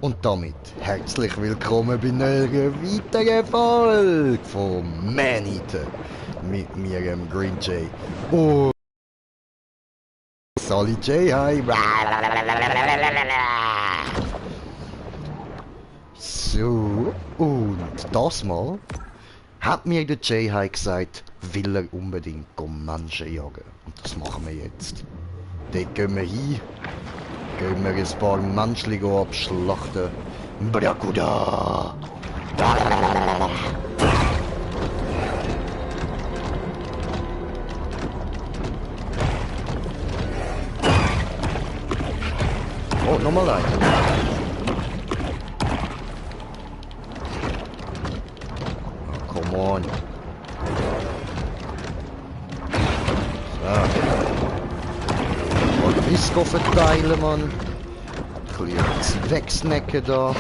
Und damit herzlich willkommen bei einer weiteren Folge von Man-Eater mit mir, Green Jay und Sally J. Hi. So, und das Mal hat mir der Jay Hi gesagt, will er unbedingt Menschen jagen. Und das machen wir jetzt. Dort gehen wir hin. Gehen wir ein paar Menschen abschlachten. Brakuda! Oh, nochmal ein. Oh, come on. So. Und Disco verteilen, Mann. Ein bisschen wegsnacken da.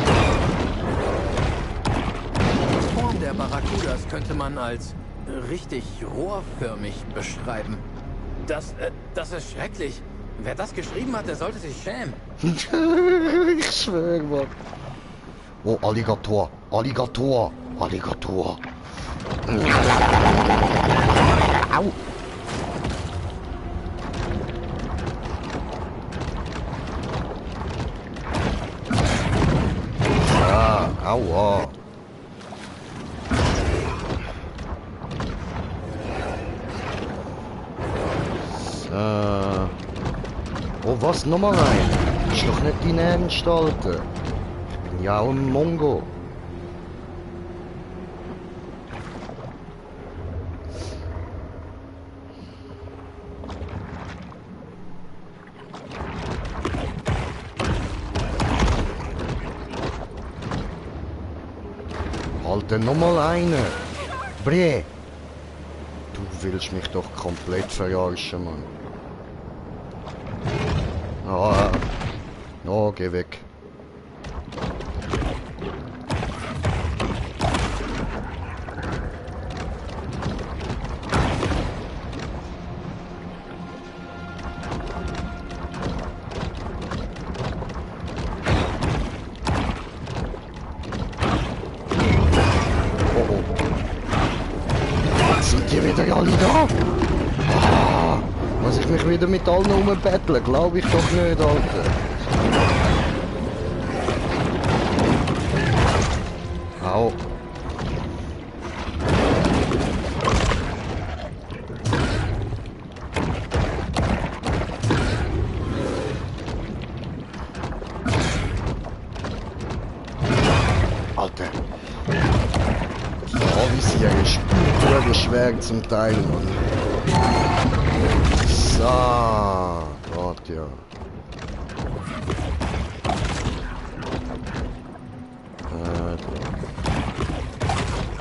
Die Form der Barracudas könnte man als richtig rohrförmig beschreiben. Das ist schrecklich. Wer das geschrieben hat, der sollte sich schämen. Ich schwöre, Mann. Oh, Alligator. Alligator. Alligator. Au. Ja, aua. So. Oh, was? Nochmal ein? Ist doch nicht dein Ernst, Alter. Ich bin ja auch ein Mongo. Alter, nochmal eine. Bre. Du willst mich doch komplett verarschen, Mann. Ah. Oh, geh weg. Sind die wieder alle da? Ah, muss ich mich wieder mit allen umbetteln? Glaube ich doch nicht, Alter. Au. Alter. Visier ist wirklich schwer zum Teil, Mann. So, Gott, ja.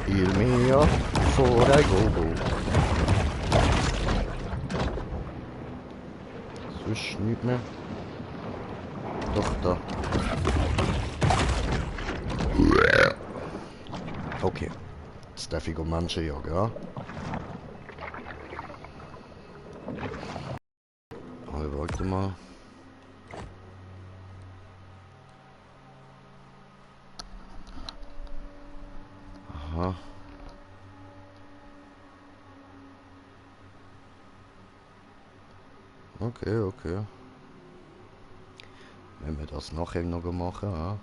Il mio fuori Gogo. Sonst nichts mehr. Doch, da. Okay. Jetzt darf ich Menschen jagen, ja? Also, warte mal. Aha. Okay, okay. Wenn wir das nachher noch machen, ja?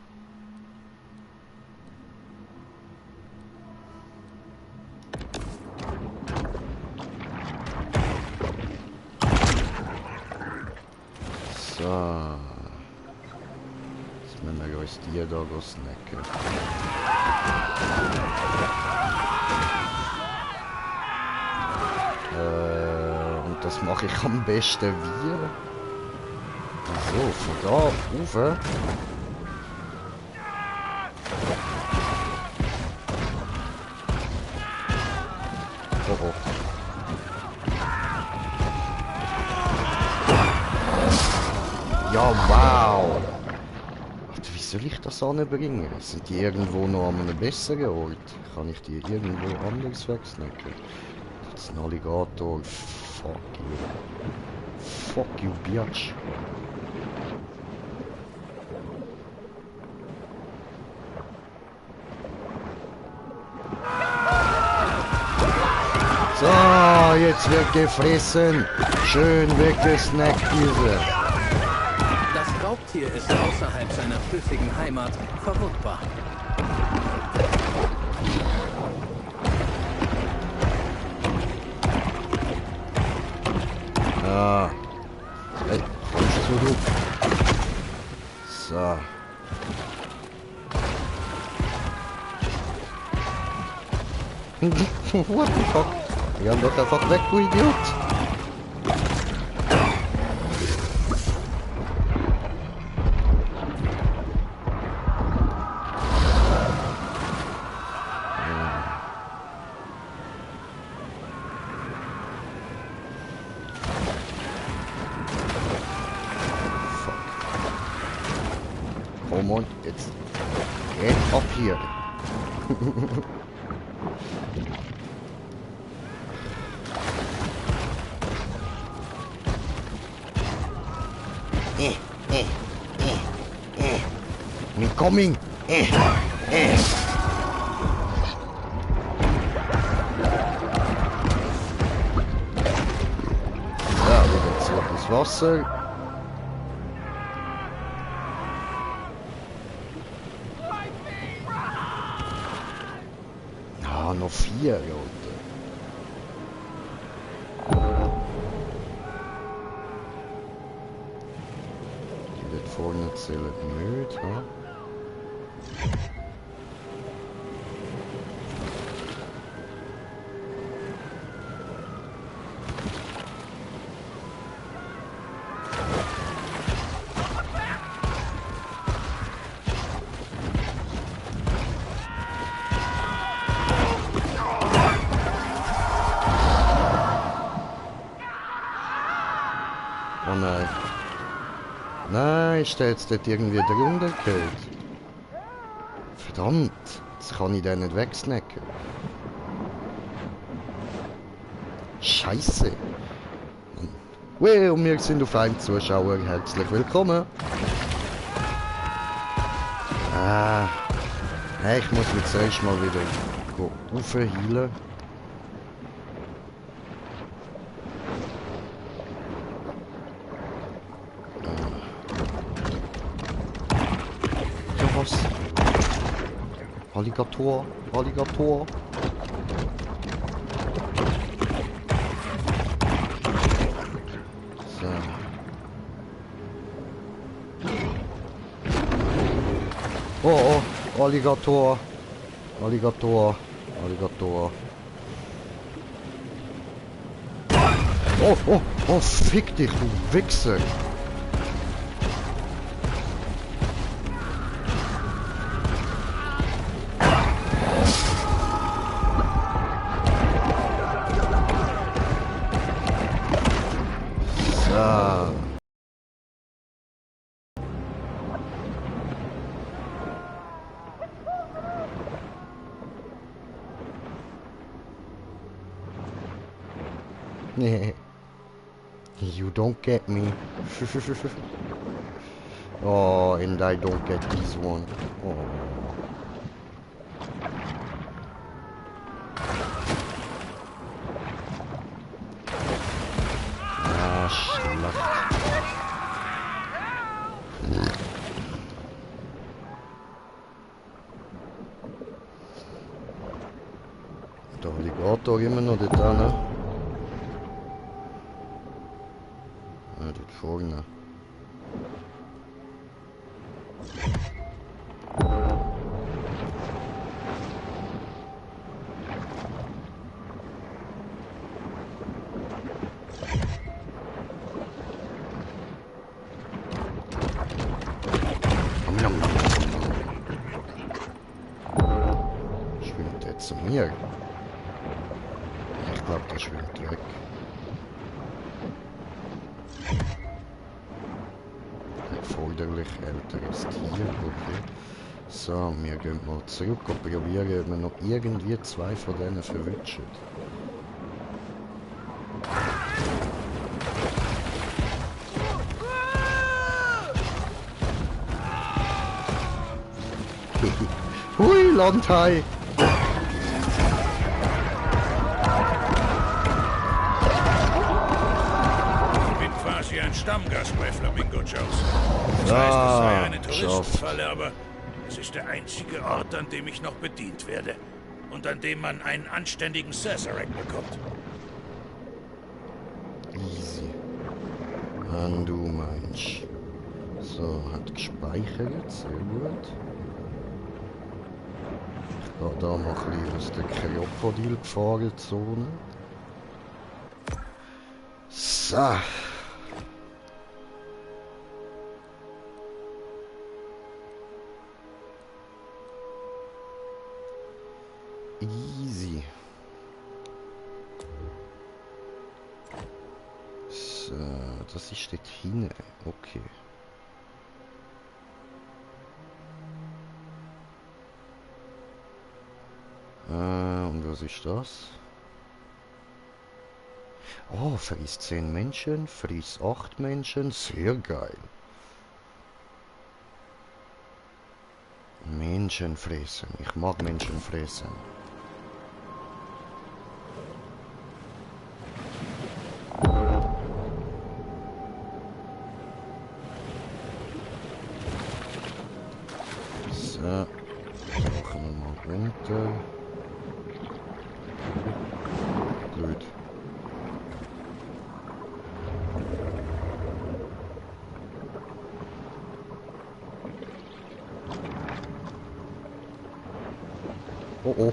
So. Jetzt müssen wir uns die da snacken. Und das mache ich am besten wie? So, von da rauf. Oh oh. Ja, wow! Warte, wie soll ich das anbringen? Sind die irgendwo noch an einem besseren Ort? Kann ich die irgendwo anders wegsnacken? Das ist ein Alligator. Fuck you. Fuck you, bitch. So, jetzt wird gefressen. Schön weggesnackt, diese. Das Raubtier ist außerhalb seiner flüssigen Heimat verwundbar. Ah. Hey, kommst du zurück? So. What the fuck? Wir haben doch einfach weg, du Idiot! Komm und jetzt geht ab hier. Me coming. Ja, wieder zurück ins Wasser. Ah, noch 4, Alter. Die dort vorne zählen nicht, ha? Oh nein. Nein, ist der jetzt dort irgendwie drunter gefällt? Verdammt, jetzt kann ich den nicht wegsnacken. Scheiße. Well, und wir sind auf einem Zuschauer. Herzlich willkommen. Hey, ich muss mich zuerst mal wieder aufheilen. Was? Alligator, Alligator. So. Oh, oh, Alligator. Alligator, Alligator. Oh, oh, oh, fick dich, du Wichser. You don't get me. Oh, and I don't get this one. Oh. Ah, Schlacht. Der Alligator immer noch dort dran. Dort vorne. Schwimmt der zu mir? Ich glaube, der schwimmt weg. Erforderlich älteres Tier, okay. So, wir gehen mal zurück und probieren, ob wir noch irgendwie 2 von denen verwünschen. Hui, Landhai. Ich bin quasi ein Stammgast bei Flamingo Joe's. Das heißt, es sei eine Touristenfalle, aber es ist der einzige Ort, an dem ich noch bedient werde. Und an dem man einen anständigen Sazerac bekommt. Easy. Wenn du meinst. So, hat gespeichert, sehr gut. Ich gehe da mal ein bisschen aus der Krokodil-Gefahrenzone. So. Easy. So, das ist dort hinten. Okay. Und was ist das? Oh, frisst 10 Menschen, frisst 8 Menschen. Sehr geil. Menschen fressen. Ich mag Menschen fressen. So. Machen wir mal runter. Blöd. Oh oh.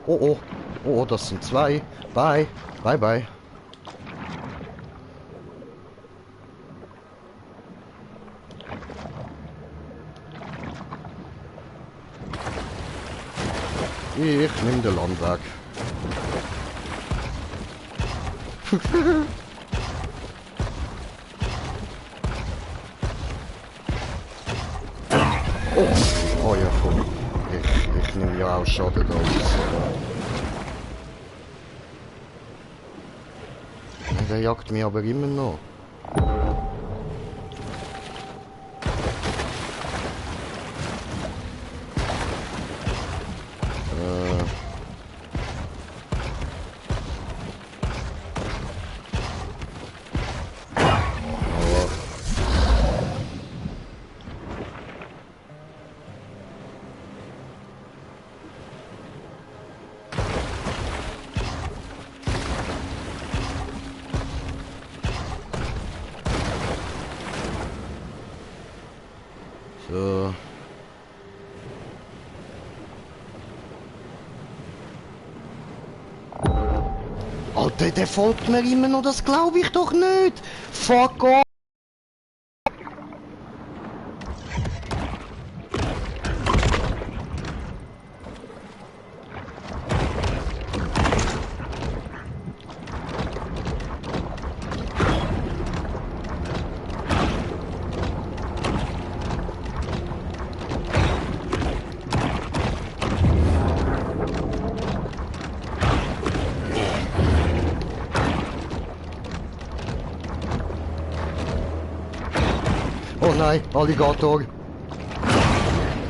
Oh oh. Oh oh, das sind 2. Bye. Bye bye. Ich nehme den Landweg. Oh ja, komm. Ich nehme ja auch Schaden da aus. Der jagt mich aber immer noch. So. Alter, der folgt mir immer noch, das glaube ich doch nicht. Fuck off. Oh nein, Alligator.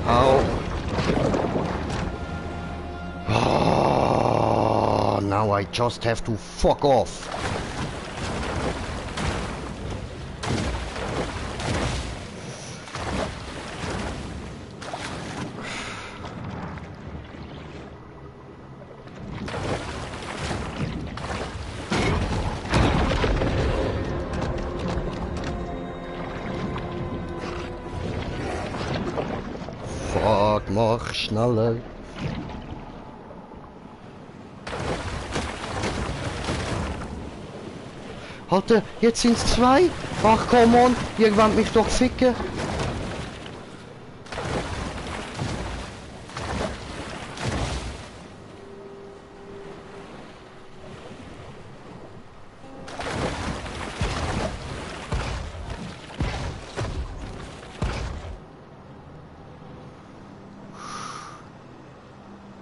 Au. Oh, now I just have to fuck off. Fuck, mach schneller. Alter, jetzt sind's 2. Ach, come on, ihr wollt mich doch ficken.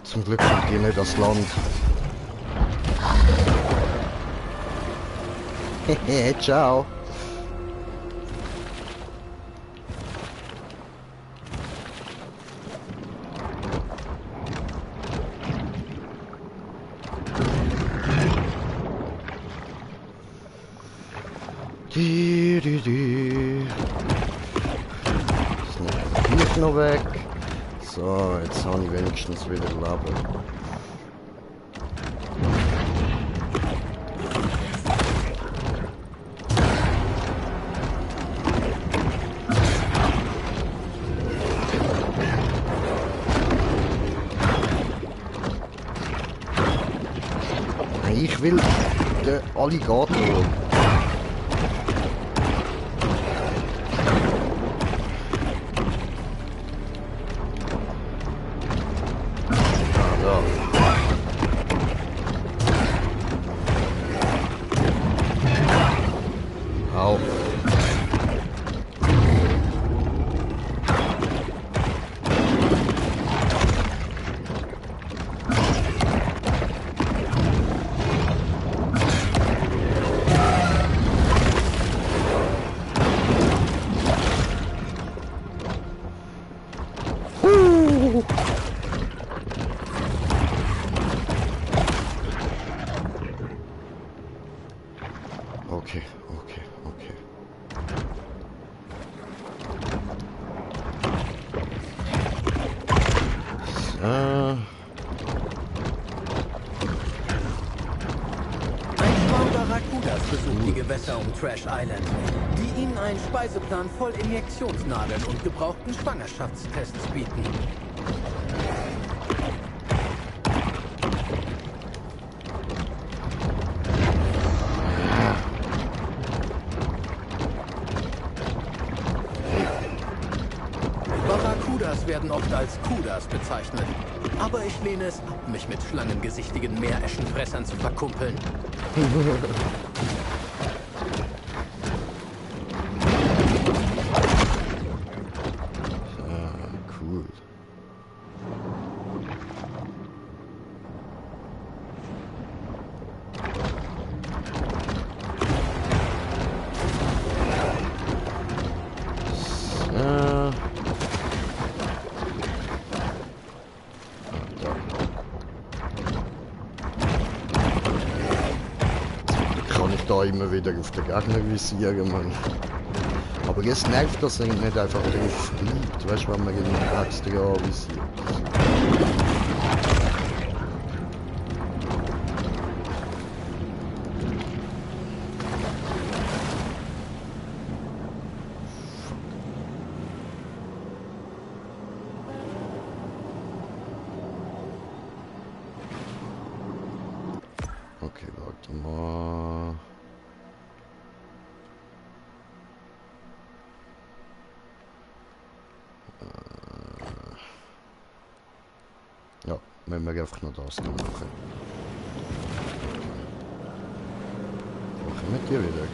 Zum Glück kommt ihr nicht das Land. Hehe, ciao. Das Licht noch weg. So, jetzt habe ich wenigstens wieder Leben. Ich will den Alligator. Au. Okay. Ein Schwarm Barracudas besucht die Gewässer um Trash Island, die ihnen einen Speiseplan voll Injektionsnadeln und gebrauchten Schwangerschaftstests bieten. Barracudas werden oft als Kudas bezeichnet. Aber ich lehne es ab, mich mit schlangengesichtigen Meereschenfressern zu verkumpeln. Cool. Kann ich da immer wieder auf den Gegner visieren, Mann. Aber jetzt nervt das nicht einfach drauf bleibt, weißt du, wenn man ihn extra visiert. Okay, warte mal. Ja, müssen wir einfach noch das machen. Machen wir die wieder.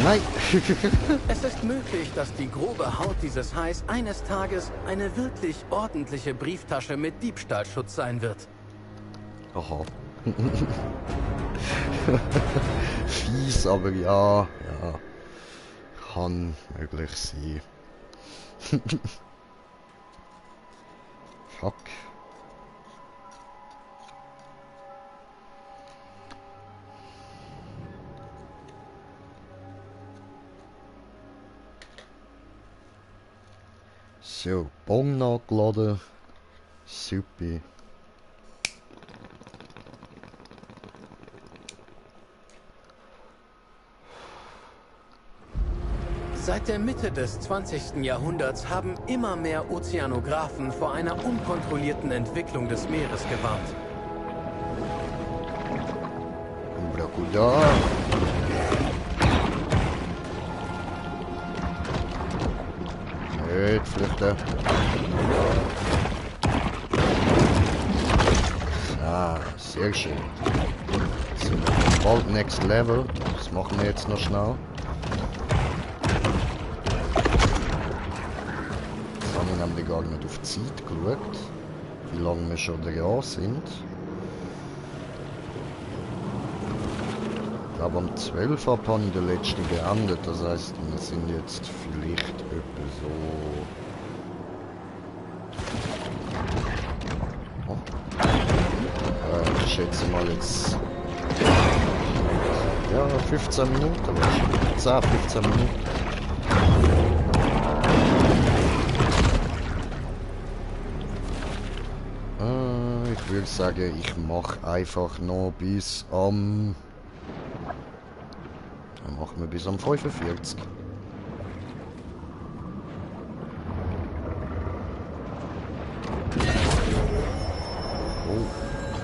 Nein! Es ist möglich, dass die grobe Haut dieses Hais eines Tages eine wirklich ordentliche Brieftasche mit Diebstahlschutz sein wird. Aha. Fies, aber ja, kann möglich sein. Fuck. So, Bon nachgeladen. Super. Seit der Mitte des 20. Jahrhunderts haben immer mehr Ozeanographen vor einer unkontrollierten Entwicklung des Meeres gewarnt. Barracuda. Nicht flüchten. Ah, sehr schön. So, bald next level. Das machen wir jetzt noch schnell. Jetzt habe ich nämlich gar nicht auf die Zeit geschaut, wie lange wir schon da sind. Ich glaube am 12. ab habe ich den letzten beendet, das heisst, wir sind jetzt vielleicht etwa so schätze mal jetzt... Ja, 15 Minuten wahrscheinlich. 10, 15 Minuten. Ich würde sagen, ich mache einfach noch bis am... Dann machen wir bis am 45.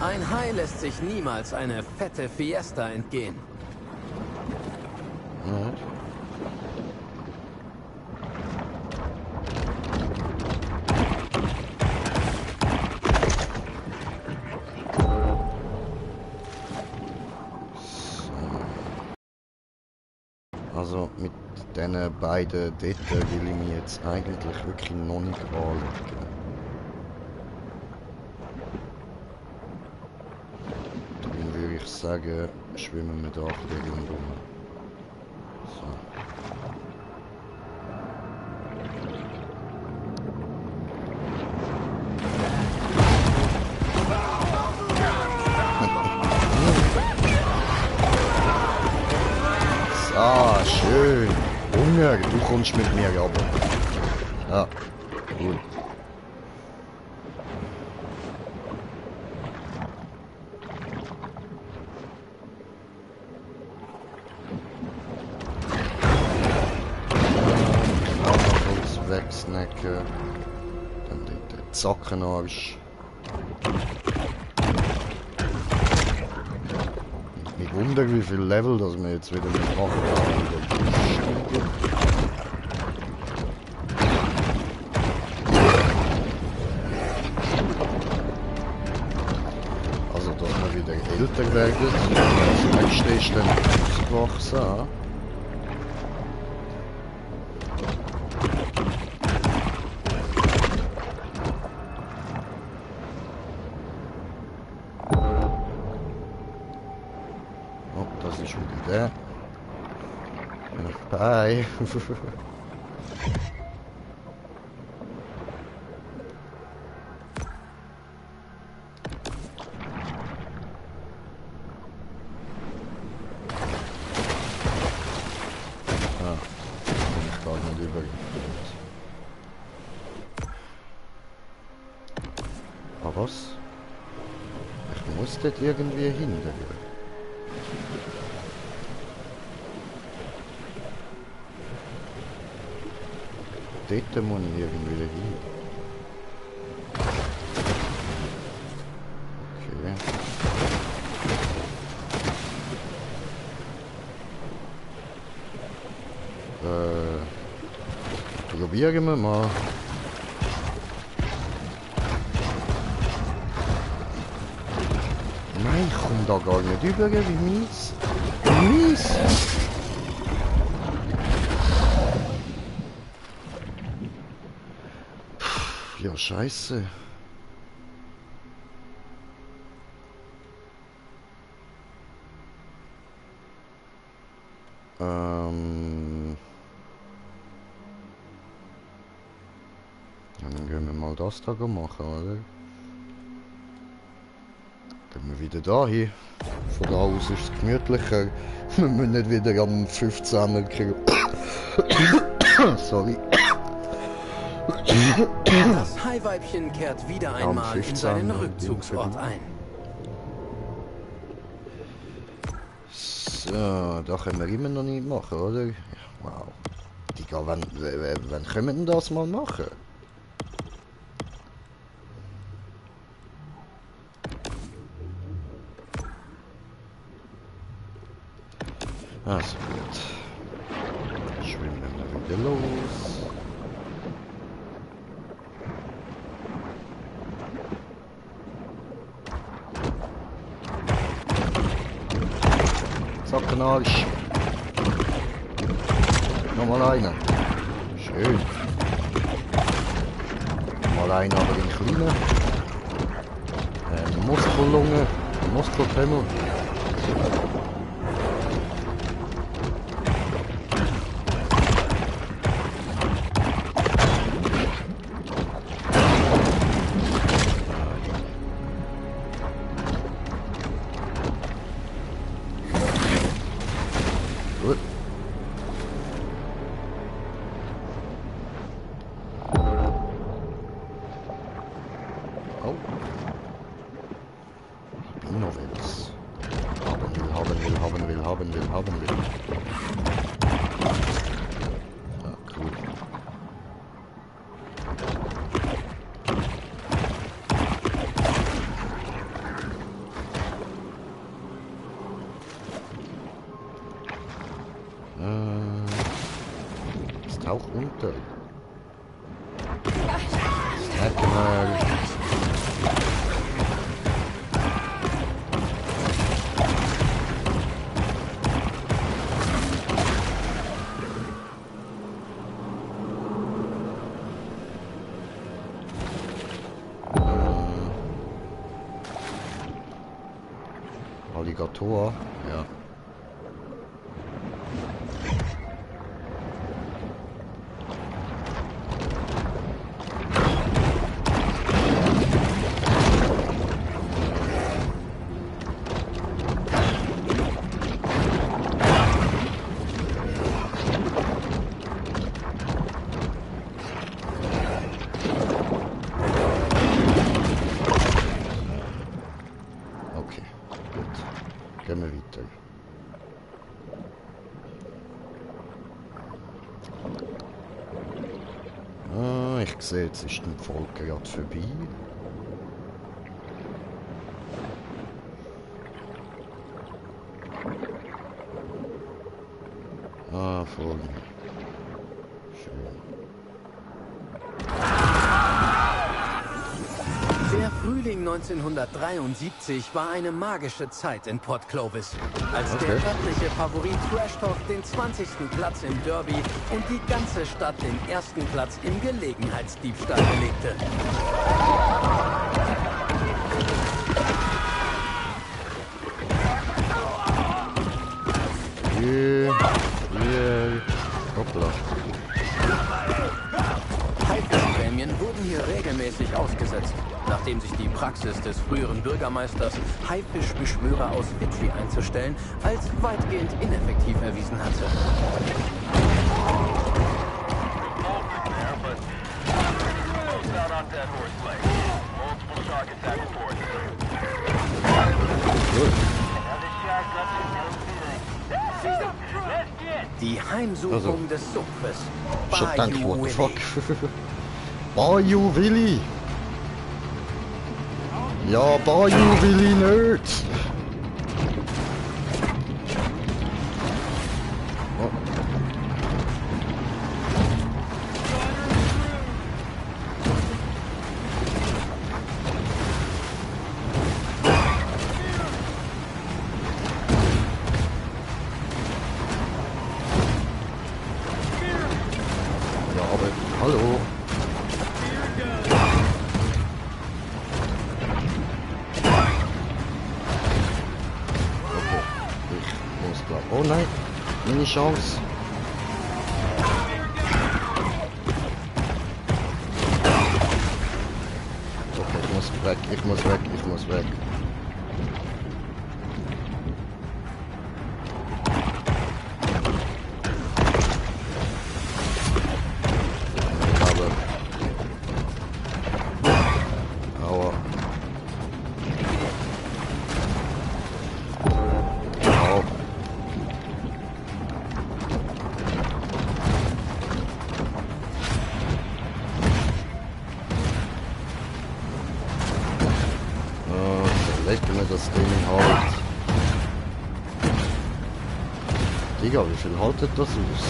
Ein Hai lässt sich niemals eine fette Fiesta entgehen. Ja. Also mit diesen beiden dort will ich mich jetzt eigentlich wirklich noch nicht anlegen. Dann würde ich sagen, schwimmen wir da ein bisschen rum. So. Ah, schön. Hunger, du kommst mit mir runter. Ja, gut. Auch noch kurz wegsnacken. Dann den Zackenarsch. Ich wundere, wie viel Level das wir jetzt wieder mit machen. Also, dass wir wieder älter werden. Das nächste ist dann ausgewachsen. Oh, das ist wieder der. Bye. Ah, bin ich gar nicht übergeführt. Aber was? Ich muss dort irgendwie hindern. Dort muss ich irgendwie hin. Okay. Probieren wir mal. Nein, ich komme da gar nicht über, wie mies. Wie mies! Ja, scheiße. Dann gehen wir mal das da machen, oder? Gehen wir wieder da hin. Von da aus ist es gemütlicher. Wir müssen nicht wieder am 15er kriegen. Sorry. Das Haiweibchen kehrt wieder einmal in seinen Rückzugsort ein. So, da können wir immer noch nicht machen, oder? Wow. Digga, wann können wir denn das mal machen? Also gut. Schwimmen wir wieder los. Zackenarsch. Nochmal einer. Schön. Mal einer, aber in kleiner. Muskellunge. Muskelpimmel. tauch unter. Sag mal. Alligator, ja. Gehen wir weiter. Ah, ich sehe, jetzt ist die Folge gerade vorbei. Ah, voll. Schön. Der Frühling 1973 war eine magische Zeit in Port Clovis, als der örtliche Favorit Trash Talk den 20. Platz im Derby und die ganze Stadt den ersten Platz im Gelegenheitsdiebstahl belegte. Hoppla. Haifischprämien wurden hier regelmäßig ausgesetzt, nachdem sich die Praxis des früheren Bürgermeisters, Haifischbeschwörer aus Fidschi einzustellen, als weitgehend ineffektiv erwiesen hatte. Die Heimsuchung des Sumpfes. Schon gedacht, Bayou what the Willie. fuck? Bayou Willy! Ja, Bayou Willy nicht! Oh. Ja, aber hallo! Oh nein, meine Chance. Okay, ich muss weg, ich muss weg, ich muss weg. Aua. Au. Leg mir das Ding halt. Digga, wie viel haltet das aus?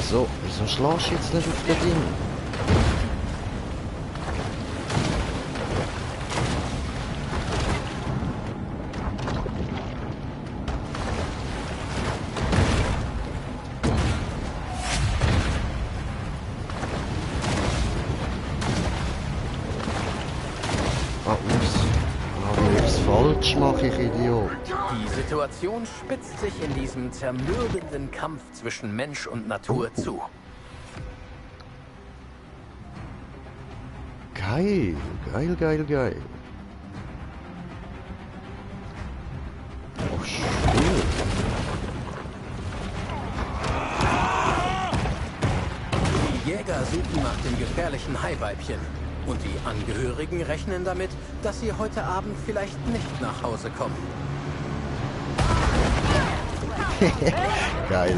So, wieso schlägst du jetzt nicht auf das Ding? Falsch mache ich, Idiot. Die Situation spitzt sich in diesem zermürbenden Kampf zwischen Mensch und Natur zu. Geil, geil, geil, geil. Oh, schön. Die Jäger suchen nach dem gefährlichen Haiweibchen. Und die Angehörigen rechnen damit, dass sie heute Abend vielleicht nicht nach Hause kommen. Geil.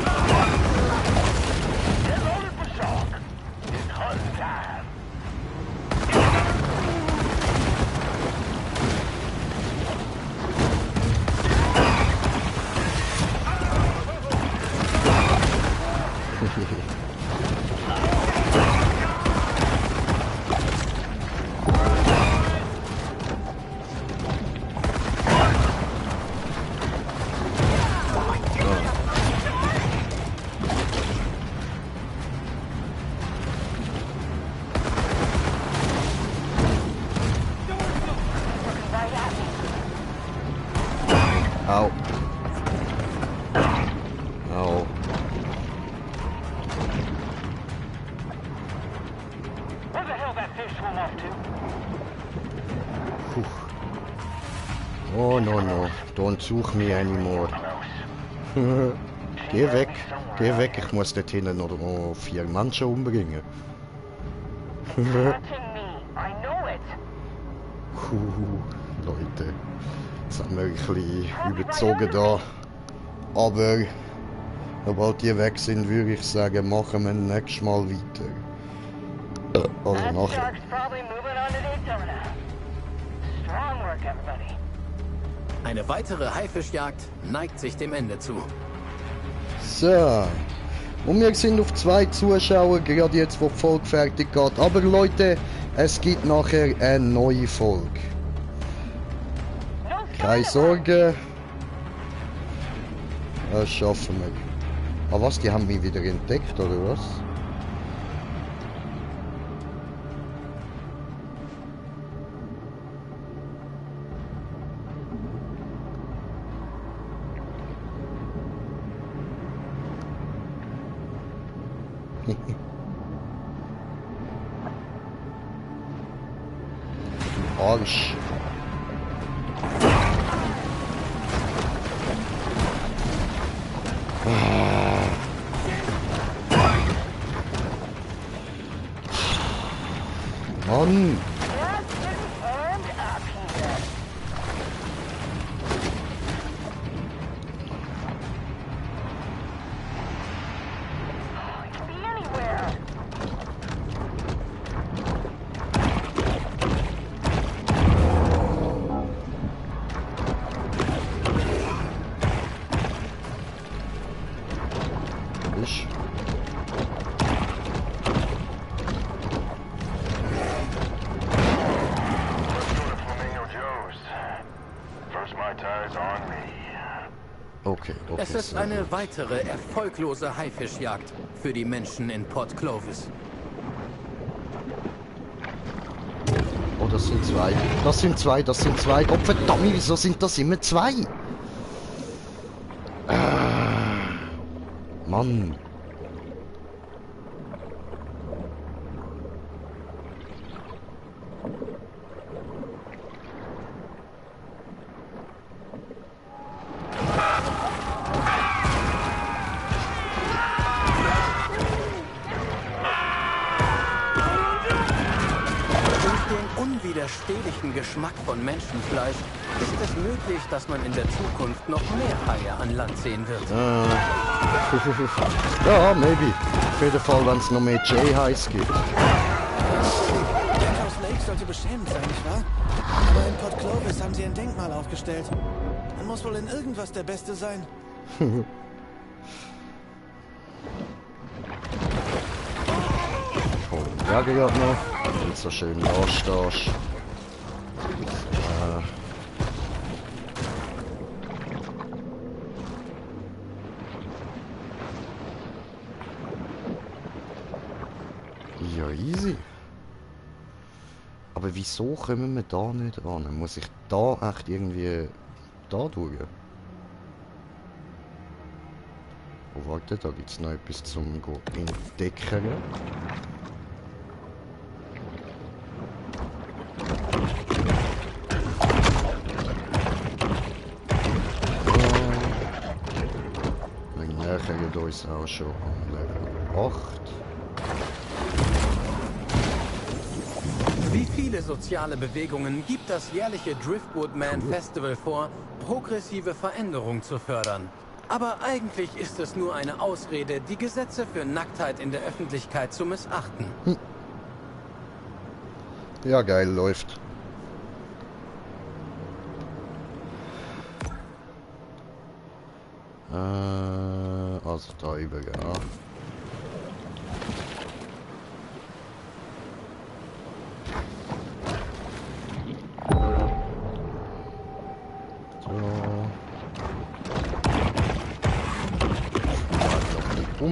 Au. Au. Puh. Oh no, don't such me anymore. Geh weg, ich muss dort hinten noch 4 Menschen umbringen. Leute, jetzt haben wir ein bisschen überzogen da. Aber sobald die weg sind, würde ich sagen, machen wir nächstes Mal weiter. Also nachher. Eine weitere Haifischjagd neigt sich dem Ende zu. So. Und wir sind auf 2 Zuschauer, gerade jetzt, wo die Folge fertig geht. Aber Leute, es gibt nachher eine neue Folge. Keine Sorge. Das schaffen wir. Aber was, die haben mich wieder entdeckt, oder was? Arsch. Mann. Ich. Okay, okay. Es ist eine weitere erfolglose Haifischjagd für die Menschen in Port Clovis. Oh, das sind 2. Das sind 2, das sind 2. Gott verdammt, wieso sind das immer 2? Mann. Unwiderstehlichen Geschmack von Menschenfleisch ist es möglich, dass man in der Zukunft noch mehr Haie an Land sehen wird. Ja, maybe. Auf jeden Fall, wenn es noch mehr J-Highs gibt. Lighthouse Lake sollte beschämend sein, nicht wahr? Aber in Port Clovis haben sie ein Denkmal aufgestellt. Man muss wohl in irgendwas der Beste sein. Oh, ja, gerade noch. Und so schön dastehst. Ja, easy. Aber wieso kommen wir da nicht ran? Muss ich da echt irgendwie da durch? Oh, warte, da gibt es noch etwas zum Entdecken. Wir nähern uns auch schon am Level 8. Wie viele soziale Bewegungen gibt das jährliche Driftwood Man Festival vor, progressive Veränderung zu fördern? Aber eigentlich ist es nur eine Ausrede, die Gesetze für Nacktheit in der Öffentlichkeit zu missachten. Ja, geil, läuft. Also da über, ja.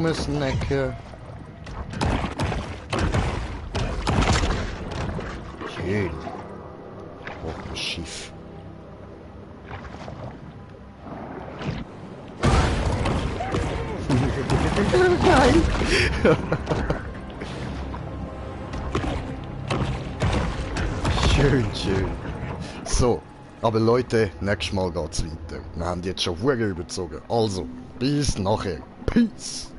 rumsnacken. Schön. Oh, das Schiff. Nein! Schön, schön. So, aber Leute, nächstes Mal geht's weiter. Wir haben jetzt schon Huren überzogen. Also, bis nachher. Peace!